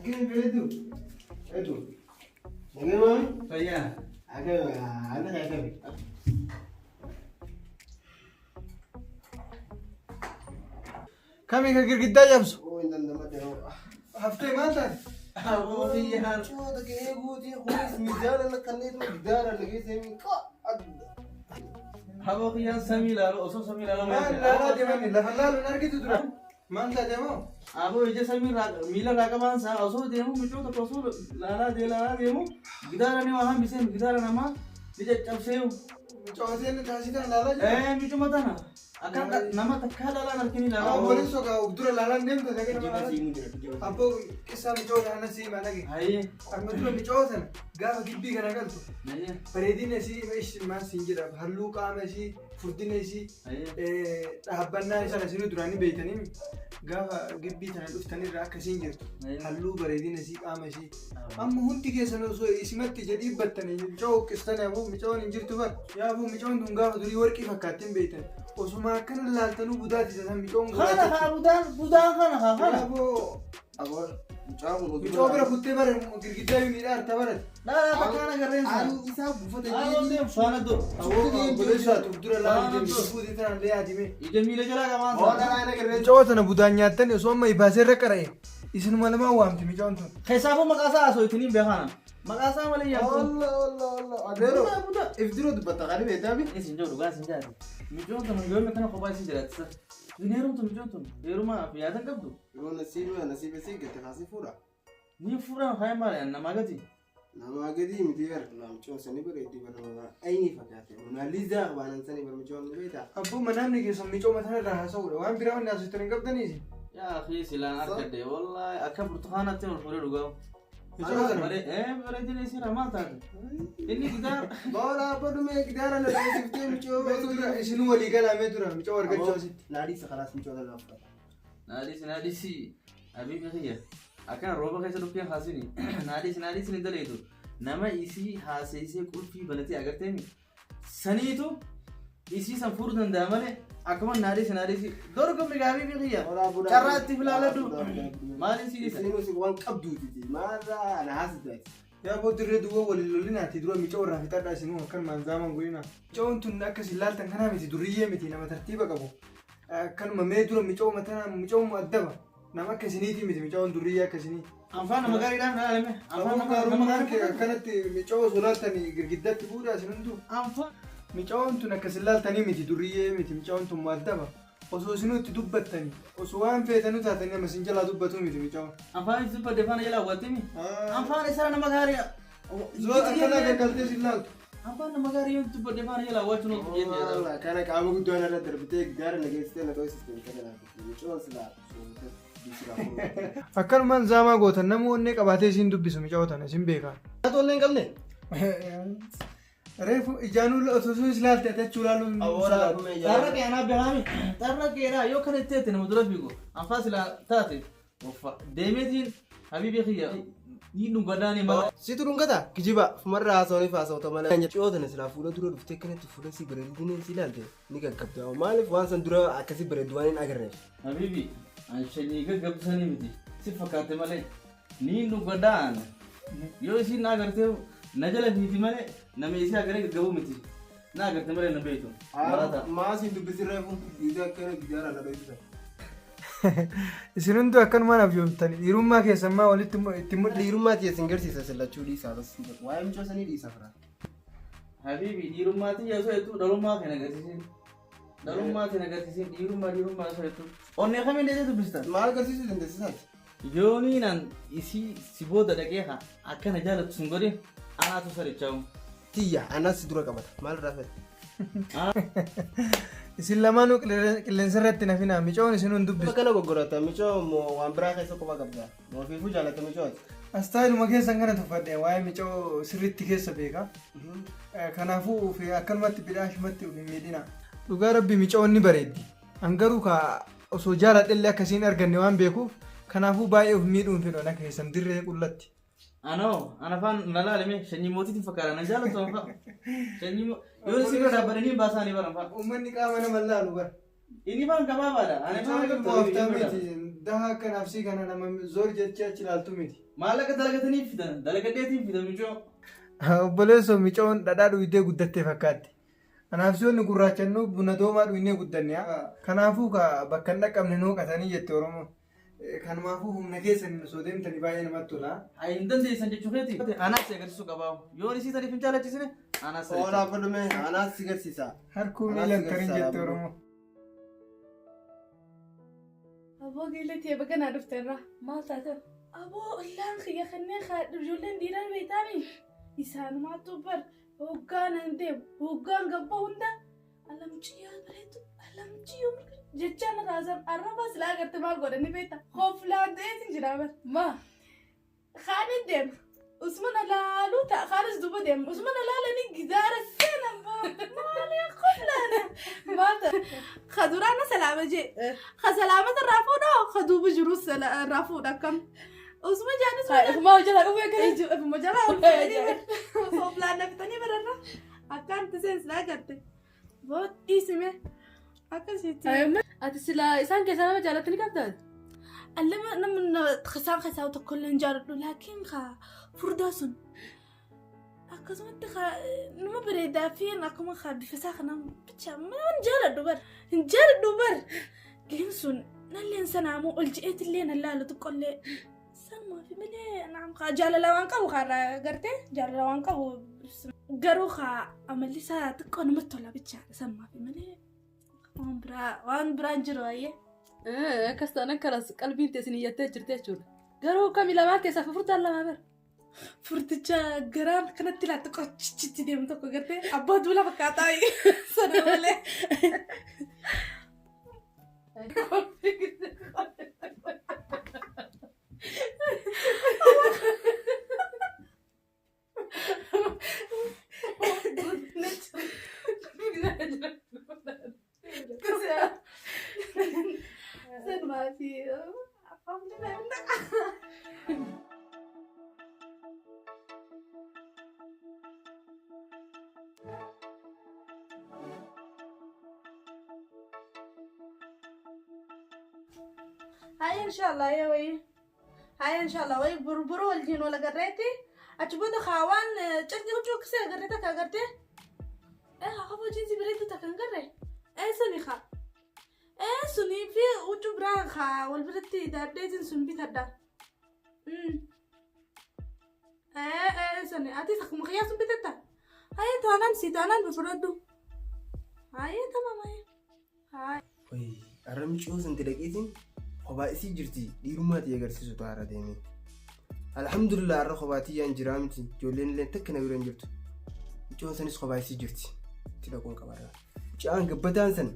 Akkami bareedu? Edu. Nagee maami? Fayyaa. Akkami haalli kee akkami? Kami ka girgiddaa cabsu? Oo hin dandamadhe hoo. Haftee maal taate? Aboo kiyyaan. Coota kee guutii kunis miizaana na kanneetuma gidaara na geessee miiqaa. Aboo kiyyaan samii ilaalu osoo samii ilaalu. Maal laalaa deemani? Lafa laaluun argitu dura. Maal taate moo? Aboo ija samii miila irraa qabaan isaa osoo deemu mucoo tokko osoo laalaa deemu laalaa deemu gidaara ni waa hambisee gidaara namaa ni caccabsee. Mucooteen taasisaa laalaa jiru. Ee mucuma tana. Akka nama takkaa laalaan harkini ilaalaa. Obboleessi sogaa of dura laalaan deemta dhagee nama Kijiba laalaa. siimu jira kijiba. Abboo qissaa micoo kana sii himaa dhage. Hayyee. Amma dura micoo sana gaafa gibbii kana galtu Hayyee. bareedina isii ishi maal siin jedha halluu qaama isii furdina isii Hayyee. dhaabbannaa isaa isinuu duraan ni beeytanii gaafa gibbii tana dhuftanirraa akkasiin jirtu Hayyee. halluu bareedina isii qaama isii amma hundi keessan osoo isimatti jedhii battanii micoo huqqistanii aboo micoon hin jirtu bar yaa aboo micoon tun gaafa durii warqii fakkaatti hin beeytan osuma akkana laaltanuu budaati isa san micoon Kana gurraacha haa budaan budaan kana haa yaa kana. aboo Aboo mucaa kun oduu micoo bira kuttee bara girgiddaa yoo miidhaa barate Dhalaa takkaan agarreen sana. Ani isaa buufata Aboo deemu faana dur. aboo obboleessaa tuf dura laali deemi fuutii tanaan illee yaadime Ija miila jalaa qabaan Oo sana. dhalaa na garreen. Micoo tana budaan nyaattani osoo amma ibaasee irra qara'e isinuma lamaan waamti micoon tun. Keessaafuu maqaa isaa osoo ittiin hin beekana. Maqaa isaa malee yaaddu. Olla olla olla. Adeero. Budaa budaa. If dura dubbatta kan beektaa bi? Isin jiru dhugaa isin jaati. Micoon tun yoomii kana kophaa isii jiraachisa. Hin heerumtu micoon tun. Heerumaa fi yaada hin qabdu. Yoo nasiiba nasiiba sii gatte kaasii fuudha. Ni fuudhaan faaya maali namaa gati. Namaa gadi miti bar namchoo sani bareeddi bar nama ayni fakkaate. Monaliizaa waanan sani bar michoon ni beektaa. Abboo manaamni keessan micoo mataa irraa haasa'uudha waan biraa wanni haasoftan hin qabdaniisi. Yaa akhi silaan argadhe wallahi akka burtukaanaatti ol fuudhee dhugaa. Micoo tana. Bareedina isii maal taate? Inni gidaara. Boola abbaa dhumee gidaara na dhageessiftee michoo. Mee dura isinuu walii galaa mee dura micoo argachuu asitti. Naadhiisa kalaas michoo tana fudhata. Naadhiisi naadhiisi habiibi kiyya akkana rooba keessa dhukkeen haasini naadhiisi naadhiisi ni daleetu nama isii haaseessee qulfii banatee agarteemi saniitu isii san fuudhuu danda'a malee akkuma naadhiisi naadhiisi dorgommi gaa habiibi kiyya carraa itti filaaladhu maal isii isa Isiin si waan qabduuti. Maarraa na haasitaati. Yaa boo dirree duwwaa waliin lolinaati dura micoo irraa fixadhaa isinuu akkanumaan zaaman godhina. Micoon tun akka isin laaltan kanaa miti duriyyee miti nama tartiiba qabu. Akkanuma mee dura micoo mataa micoo addaba nama akka isiniitii miti micoon duriyyee akka isinii. Anfaan nama gaariidhaan na ilaalame anfaan Aboo nama nama gaarummaan gaarii kee akkanatti micoo osoo laaltanii girgiddaatti fuudhaa isin hunduu. Anfaan Micoon tun akka isin laaltanii miti duriyyee miti micoon tun mu'addaba. Osoo isinuu itti dubbattanii osoo waan feetanuu taatanii nama isin jalaa dubbatuu miti micoon. Anfaan itti dubbadde faana jalaa hubattimi anfaan isara nama gaarii Zoo akkanaa gaggaltee isin laaltu. Anfaan nama gaarii yoo dubbadde faana jalaa hubachuun ooltu jettee Wallah kana qaama guddaan irra darbitee gidaara na geessitee na dhoosiste kana laafte. Michoon silaa Akkanumaan zaamaa gootan nama onnee qabaatee isin dubbisu micoo tana isin beekaa. Tollee hin qabne. Reefu ijaanuu osoo isin ilaalte ati achuu ilaaluun Awwaala Xarra qeenaa beekaami. Xarra qeenaa yoo kana itti teette nama dura fiigu. Anfaa silaa taate uffa deemeetiin habiibii kiyya ni dhungadaani mala. Situ dhungata kijiba fumarraa haasawanii haasawata malee. Ciyoo tana silaa fuula dura dhuftee akkanatti fuula si bareedina si ilaalte ni gaggabda. Maaliif waan san dura akkasii bareeddu waan hin agarreef. Habiibi an shanyii gaggabdu sanii miti si fakkaate malee ni dhungadaan yoo isiin na agartee na jala fiiti malee nama isii agaree gaggabuu miti na agarte malee na beektu. Marata. Maasiin dubbisi reefu gidaa akkana gidaara na dhoofisa. Isin hunduu akkanumaan abjoomtani dhiirummaa keessan maa walitti itti mul'isa. Dhiirummaa tiya sin garsiisa sillachuu dhiisaa bas. Waa'ee michoo sanii dhiisaa firaa. Habiibi dhiirummaa tiyya osoo jettu dhalummaa kana agarsiisin. Dhalummaa kana agarsiisin dhiirummaa dhiirummaa osoo jettu. Onnee kamiin deetee dubbistan? Maal agarsiisuu dandeessisaati? Yooniinan isii si booda dhaqee haa akkana jaalattu sun godhin anaatu sarichaa'u. Tiyya anas si dura qabata. Maal irraa fedha? Isin lamaanuu qilleensa irratti nafinaa micoon isin hin dubbisu. Akkana goggorata michoo moo waan biraa keessa quba qabda. Moo ofiifuu jaalata michooti. Astaayiluma keessan kana tuffadhe waa'ee micoo sirriitti keessa beeka. Kanaafuu ofi akkanumatti bidhaashumatti of hin miidhina. Dhugaa rabbi micoon ni bareeddi. An garuu ka osoo jaaladhellee akkasiin arganne waan beekuuf kanaafuu baay'ee of miidhuun fedhu ana keessan dirree qullatti. Anoo ana faan na laalime sanyii mootiitiin fakkaata na jaalatu anfa. Sanyii yoo si bira dhaabbatanii hin baasaanii baran fa'a. Uummanni qaama nama hin laalu bara. Inni faan gabaabaadha. Ani faan Micoon immoo haftaa miti. Daha akka nafsii kana nama zoor jechee achi ilaaltu miti. Maallaqa dalagatanii fidan dalagadheetiin fidan micoo. Obboleessoo micoon dhadhaa dhuydee guddattee fakkaatti. Kanaaf siyoonni gurraachannuu buna doomaa dhuynee guddanne. Kanaafuu ka bakka hin dhaqqabne nuu qatanii jette Oromoon. Kanumaafuu humna keessan osoo deemtanii baay'ee namatti tola. Hayi hin dandeessan jechuu keeti. Anaas si agarsiisuu qabaa. Yoon isii saniif hin jaalachisine anaas saniif. Oolaa godhume anaas si garsiisa. Harkuu miilan tarin jette Oromoon. Aboo giiletii baga naa dhufte irraa. Maal taate? Aboo ollaan kiyya kanneen ijoolleen dhiiraa beektaani. Isaanumaatu bar hoggaan an deemu hoggaan gabboo hunda alamciyyoo bareedu alamciyyoo jechaa na raasan arraba silaa agarte maal godhani beekta. Hoflaan ta'eetiin jira bar. Maa? Kaanin deema. Usman alaaluu ta'a. Kaanis duuba deema. Usman alaalanii gidaara seenan boo. Maali qoflaana. Maal ta'a? Ka duraana salaama jee. Ka salaamata irraa fuudhoo ka duuba jiru irraa fuudha akkam. Usman jaanis Ifumaa hojjetaa dhufuu eegale. Ifuma jalaa ol fuudhanii hoflaan na fixanii bararra. Akkaan itti seensilaa garte. Boo dhiisime. Akkasitti. Ati silaa isaan keessaa nama jaalatti ni qabdaa? Allama nama isaan keessaa tokkollee hin jaaladhu laakiin ka furdaa sun akkasumatti ka nama bareedaa fi akkuma ka bifa isaa kana bicha hin jaaladhu bar hin jaaladhu bar geen sun nalleen sanaamoo ol je'eetillee nan laalu xiqqollee sanumaa fi malee naam ka jaalala waan qabu kaarraa gartee jaalala waan qabu garuu ka amalli isaa xiqqoo namatti tola bicha sanumaa fi malee waan biraa waan biraan jiru baay'ee. Akkas ta'an kanas qalbiin teessin iyyattee jirti jechuudha. Garuu kami lamaan keessaa furtaan lamaa bara. Furticha garaan kanatti laatti qochichitti deemu tokko gartee abbaa duula fakkaataa sana malee. Sanumaa fi Haya inshallah ya wayi. Haya inshallah wayi burburu wajjin wal agarreetti. Achi booda kaawwan carqii huccuu akkasii agarree takka agartee. Eh hafa jinsi bareedu takka hin garree. Eh suni haa. Eh sunii fi huccuu biraa haa wal biratti daadheetiin sun bitadha. Eh eh suni atis akkuma kiyyaa sun bitatta. Haya taanaan si taanaan fudhadhu. Haya tamam haya. Haya. Har'a miciyoo santi dhaqiitiin kophaa isii jirti dhiirummaa ta'e agarsiisu ta'a deemee. Alhamdulillah har'a kophaa tiyyaan jiraa miti ijoolleen illee takka na bira hin jirtu. Micoon sanis kophaa isii jirti. Itti dhaquun qabaadha. Mucaan gabbataan san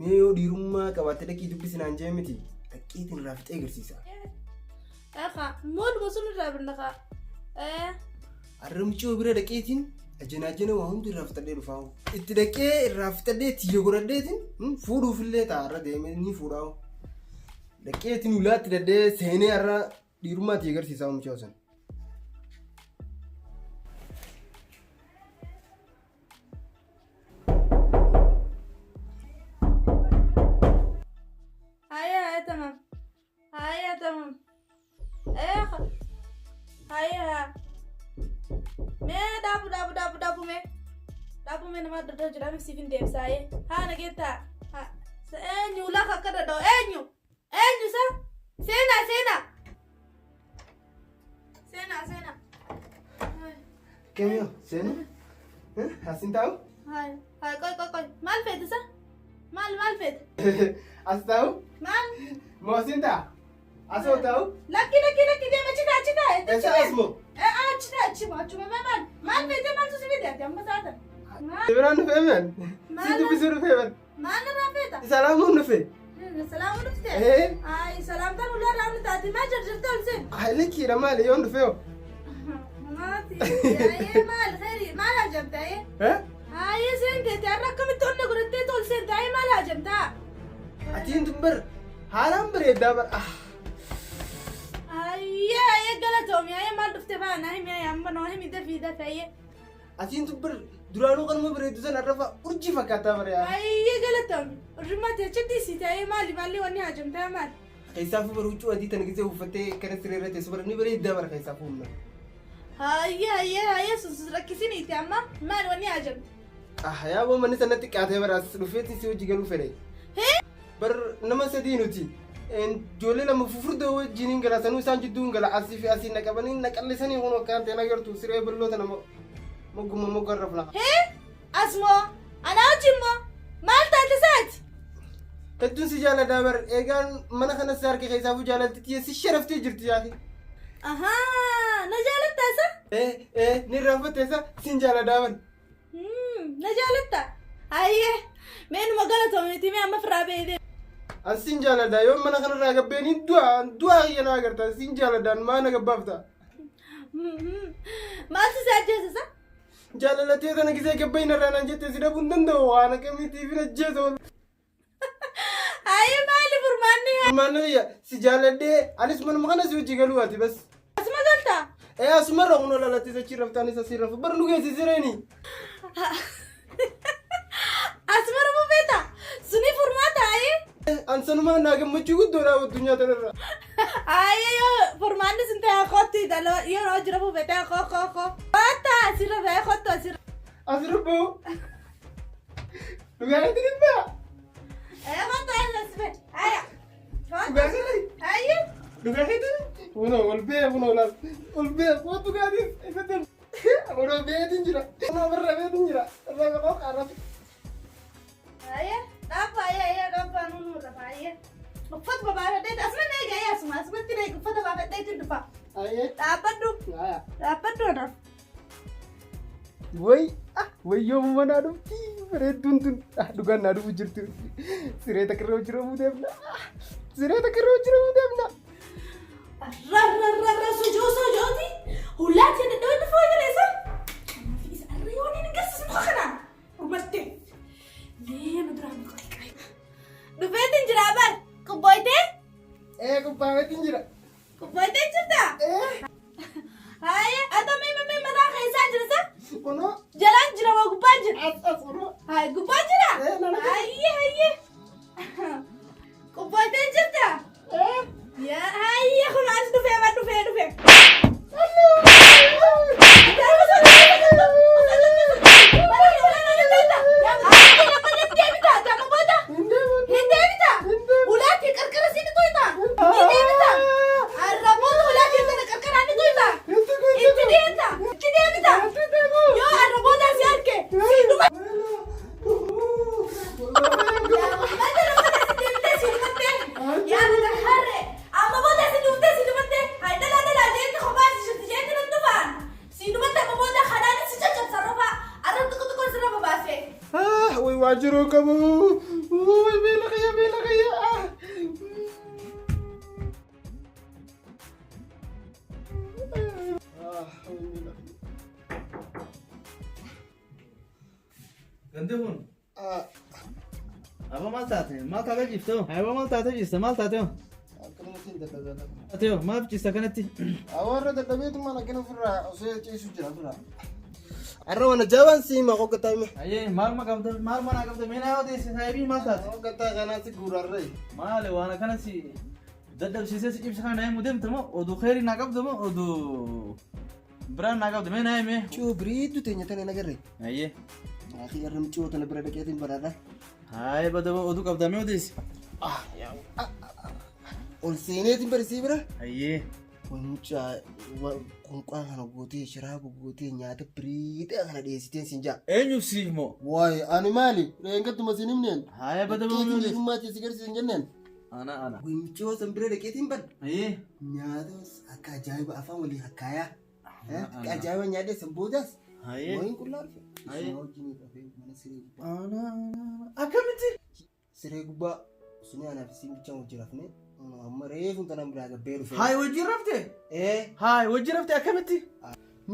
mee yoo dhiirummaa qabaatte dhaqii dubbisi naan jee miti dhaqiitiin irraa fixee agarsiisa. Eegaa mooluma sun irraa binna kaa. Eh. Har'a miciyoo bira dhaqeetiin ajanaajana waa hundi irraa fixadhee dhufaa. Itti dhaqee irraa fixadhee tiyya godhadheetiin fuudhuufillee ta'a har'a deemee ni fuudhaa. Dhaqeetiin ulaatti dadhee seenee har'a dhiirummaa tiyya agarsiisaa miciyoo san. Haya haya tamam. Haya tamam. Eh haya. Mee dhaabu dhaabu dhaabu dhaabu mee. Dhaabu mee nama adda addaa jira siif hin deebisaaye. Haa nageettaa. Haa eenyu lafa akka dadhoo eenyu eenyu sa seenaa seenaa. Seenaa seenaa. Kemiyoo seenuu? Asin taa'u? Haya haya qoy qoy qoy maal feete sa maal maal feete As taa'u? maal Moo asin taa'a? Asoo taa'u? lakki lakki lakki deema achi taa achi taa. Eessa as moo? Achi taa achi achuma maal maal feete maaltu si fide ati amma saata. Biraan dhufee men? Si dubbisuu dhufee men? Maal irraa feeta? Salaamuun dhufe. Salaamu dhufte? Ee. Ay salaamtaan ulaa raawwan taate maal jarjarte ol seen? Ay lakkiidha maali yoon dhufee hoo? Maati ayee maal khayri maal hajamta ayee? Eh? Ayee seente har'a akkamitti onna godhattee ol seente ayee maal hajamta? Atiin tun bar haalaan bareeddaa bar. Ah. Ayee ayee galatoomi ayee maal dhufte faana himi ayee amma noo himi dafii dafi ayee. Atiin tun bar duraanuu kanuma bareeddu san har'a fa'a urjii fakkaataa bare yaa. Ayee galatoomi urjummaa ta'e achi dhiisite ayee maali maalli wanni hajamta maal? Keessaafuu bara huccuu adii tana gisee uffattee kana siree irra teessu bara ni bareeddaa bara keessaafuu humna. Hayyee hayyee hayyee sun sun rakkisiniiti amma maal wanni ajabde? Ah yaa boo manni sanatti xiqqaatee bara as dhufeetti si hojii galuu fedhe. Bar nama sadii nuti. Ijoollee lama fufurdoo wajjin hin gala sanuu isaan jidduu hin gala asii fi asii na qabanii na qallisanii kun akkaan ta'e na gartuu siree bal'oo tana mogguma mogga irra fula. Hee asmoo anaa wajjin moo maal taate saati? Hedduun si jaaladha bar eegaan mana kana si harka keessaafuu jaalalti tiyya si sharaftee jirti yaaki. Ahaa na jaalattaa isa? Ee ee ni irraanfatte isa sin jaaladha bar. Na jaalatta? Hayyee mee numa galatoomiti mee amma firaa beeyde. An sin jaaladha yoo mana kanarraa gabbeen hin du'a du'a kiyya na agarta sin jaaladha maa na gabbaafta. Maaltu si ajjeese isa? Jaalalatee tana gisee gabbain irraa naan jette si dhabuu hin danda'u waan akkamiitiif hin ajjeesa. Hayyee maali furmaanni? Furmaanni kiyya si jaaladhee anis manuma kana si hojii galuu ati bas. Asuma galta? Ee asumarra kunoo lalattee achi rafta anis asii rafu bar nu geessi sireeni. Asuma rafuu feeta? Suni furmaata hayyee? An sanumaa naa gammachuu guddoodha addunyaa tanarra. Hayyee yoo furmaanni sun ta'e kottu yeroo jira rafuu feete koo koo koo. Kottu asirra fe'ee kottu asirra. Asirra ba'u. Dhugaa keetiin hin ba'a. Ee kottu as fe'e. Hayya. Dhugaa keetiin. Hayyee. Dhugaa keetiin. Kunoo ol ba'e kunoo laal. Ol ba'e kottu gaarii. Kunoo ba'eetiin jira. Kunoo birra ba'eetiin jira. Irraa qofaa qaarrafi. Hayyee. Dhaabba hayyee hayyee dhaabba nuun rafa hayyee. Uffata babaafadhee asuma na eegi hayyee asuma asumatti na eegi uffata baafadheetiin dhufa. Hayyee. Dhaabbadhu. Dhaabbadhu anaaf. Way way yoomuma naa dhufti bareedduun tun dhugaan naa dhufu jirtu siree takka irra hojii rafuu deemna siree takka irra hojii rafuu deemna. Rarrarrarra sojoo sojooti hullaatti dadhabee dhufuu jireessa. Isa arra yoo inni geessisu muka kanaan dhumatte. Mee nu duraan muka Dhufeetiin jira bar qubboytee? Ee qophaa'eetiin jira. Qophoytee jirta? Ee. Haye, ata mee mee mataa keessaa jira sa? Kunoo. Jalaan jira moo gubbaan jira? As as kunoo. Haye, gubbaan jira? Ee, nana. Haye, haye. Qophoytee jirta? Ee. Yaa, haye, kun as dhufee ba dhufee dhufee. Hin deemu. Hin deebita? Ulaatti qarqara siin tuyta? Ni deebita? Arraboota ulaa keessatti qarqaraan ni tuyta? Itti deemta? Itti deebita? Yoo arraboota si arge si dhuma. Yaa mata harre amma booda si dhuftee si dhumatte hay dhalaa dhalaa jeetti kophaa si jirti jeetti nan dhufaan si dhumatte amma booda kanaan si caccabsa rofa arra xiqqoo xiqqoo sirra babaase. Ah, way waa jiruu qabu. Way beela kiyya beela kiyya. Ah. Ah, way beela kiyya. Gandi kun. Ah, Abba maal taate? Maal taatee jirtu? Abba maal taatee jirta? Maal taate? akkanumatti hin dadhabee. Taate maaf jirta kanatti? Awarra dadhabeetumaan akkana ofirraa osoo ciisu jira ofirraa. Har'a waan ajaa'ibaan si hima qoqqataa hime. Ayyee maal ma qabda? Maal mana qabda? Mee naa odeessi saayibii maal taate? Qoqqataa kanaa si guurarree. Maali waan akkana si dadhabsiisee si cibsa kana naa himu deemta moo oduu kheyrii naa qabda moo oduu biraan naa qabda mee naa himi. Coo bareedduu teenya tana hin agarre. Ayyee. Akhi har'a micoo tana bira dhaqeetiin baraadha. Hayi badaba oduu qabda mee odeessi. Ah, yaa. Ol seeneetiin barisii bira. Ayyee. Mucaa qunqaa kana gootee shiraaba gootee nyaata biriidha kana dhiyeessiteen siin jaa. Eenyuuf siif moo? Waay ani maali? Reengattuma siin himneen. Hayi badaba mee Dhaqeetiin odeessi. dhiirummaa kee si garsiisan jenneen. Ana ana. Mucoo san bira dhaqeetiin bar. Ayyee. Nyaata akka ajaa'iba afaan walii hakkaayaa. Akka ajaa'iba nyaadhee san boodaas. Ayyee. Wayiin qullaa dhufe. Ayyee. Isuma wajjin dhufee mana siree gubbaa. Ana ana. Akkamitti? Siree gubbaa suni anaaf isiin bichaan wajjin rafne. Amma reefuun tanaan biraa gabbee dhufe. Hayi wajjin rafte? Ee. Hayi wajjin rafte akkamitti?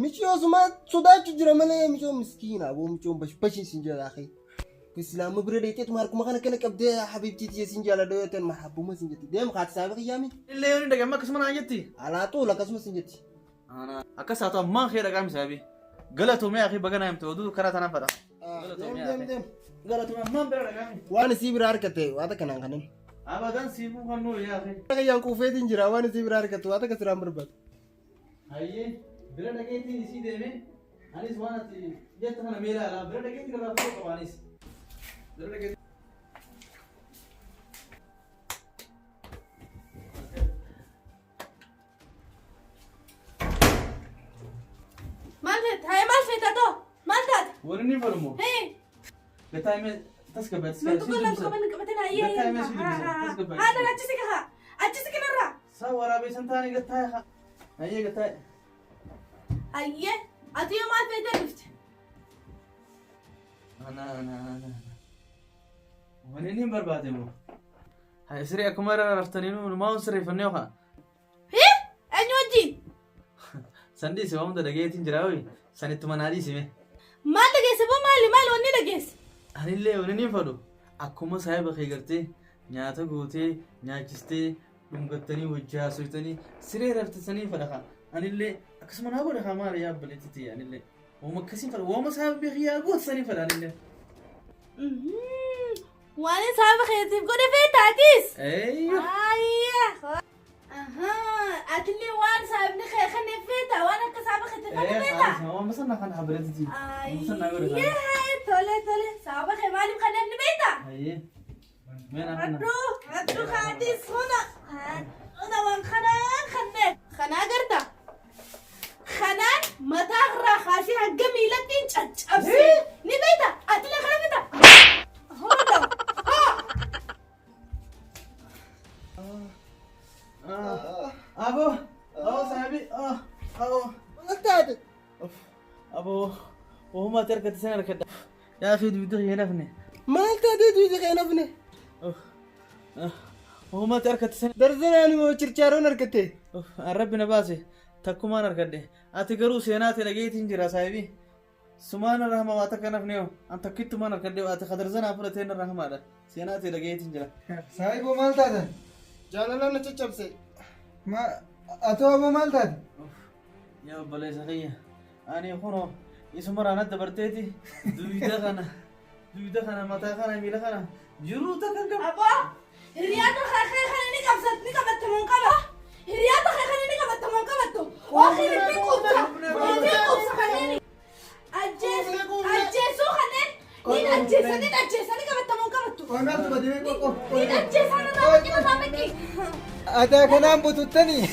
Miciyoo suma sodaachuu jira malee miciyoo miskiina aboo michiyoon bashbashin sin jala akhi. Islaama bira dheeteetuma harkuma kana kana qabdee habiibtii tiyya sin jaaladha yoo ta'an mahabbuma sin jetti. Deem kaati saahiba kiyyaami. Illee yoo ni dhaga'ama akkasuma naan jetti. Alaa xuula akkasuma sin jetti. Ana akkas haa ta'u ammaan kee dhaqaa misaabi. Galatoomee akhi baga naa himte oduu karaa tanaan fadha. Deem deem deem. Galatoomee ammaan bira dhaqaa. Waan isii bira harkate waan akkanaan kanan. Abadan siifuu kan nuu yaa akhi. Kiyyaan quufeetiin jira waan isii biraa argattu waan takka siraan barbaadu. Hayyee bira dhageetiin isii deeme anis waan ati jette kana mee ilaala bira dhageetiin irraa fuudhuu qaba anis. Bira dhageetiin. Maal feeta? Haye maal feeta too? Maal taate? Wani ni falmu. Hee! Gataa mee tasgabbaa'e Nan tuqan nan tuqan nan qabatin hayyee Gataa mee si dubbisa tasgabbaa'e. Haadha achi siqa haa achi siqa narraa. Saa waraabee san taane gataa haa. Hayyee gataa. Hayyee ati yoo maal feetee dhufte? Ana ana ana. Wani ni barbaade moo? Haye siree akkuma irra raftanii nu maa sirreeffannee yookaan? Hee! Eenyu wajjin? San dhiise waan hunda dhageetiin jira hoyi. San ittuma naa dhiisime. Maal dhageesse boo maali maali wanni dhageesse? Anillee wani niin fadhu akkuma saahiba kee gartee nyaata gootee nyaachistee dhungattanii wajji haasoytanii siree raftisanii fadha kaa. Anillee akkasuma naa godha kaa maali yaa obboleetti tiyya anillee. Wooma akkasiin fadha wooma saahiba kiyyaa goote sanii fadha anillee. Waan saahiba keetiif godhe feetaatis? Eeyyo. Ayya. Ahaa, atillee waan saahibni kee kenneef feeta, waan akka saahiba keetiif kenne feeta? Wooma sana kana obboleetti tiyya. Wooma sana godhe kaa. Ayya, tole tole. Saahiba kee maaliif kenneef ni beekta? Hayyee. Mee naa kenna. Hadhu, hadhu kaatis huna. Huna waan kanaan kenneef. Kana agarta? Kanaan mataa irraa kaasee hanga miilatti hin caccabse. Ni beekta? Atillee kana beekta? Hunda. Haa. Abo, abo saahibi, abo. Maal taate? Abo, wooma ati argatte san argadha. Yaa akhi dubbii kiyya hin hafne. Maal taatee duwidii kee hin hafne? Wooma ati argatte san. Darzanaan moo chirchaaroon argatte? An rabbi na baase takkumaan argadhe. Ati garuu seenaa ati dhageetiin jira saahibi. Sumaan irra hamaa waa takka hin hafne hoo. An takkittumaan argadhe ati kadarzanaa fudhatee irra hamaadha. Seenaa ati dhageetiin jira. Saahiboo maal taatan? Jaalalaan na caccabse. Ma atoo aboo maal taate? Yaa obboleessa kiyya. Ani kunoo isuma raana dabarteeti duyda kana duyda kana mataa kana miila kana jiruu takka hin qabu. Aboo, hiriyaata kee kee kana ni qabsat ni qabatte moo hin qaba? Hiriyaata kee kana ni qabatte moo hin qabattu? Waaqni ni quubsa, ni quubsa kanneen. Ajjeesu, ajjeesuu kanneen ni ajjeesa, ni ajjeesa ni qabatte moo hin qabattu? Qoy maaltu badee qoqqo. Ni ajjeesa narraa maqii narraa maqii. Ataa kanaan bututtanii.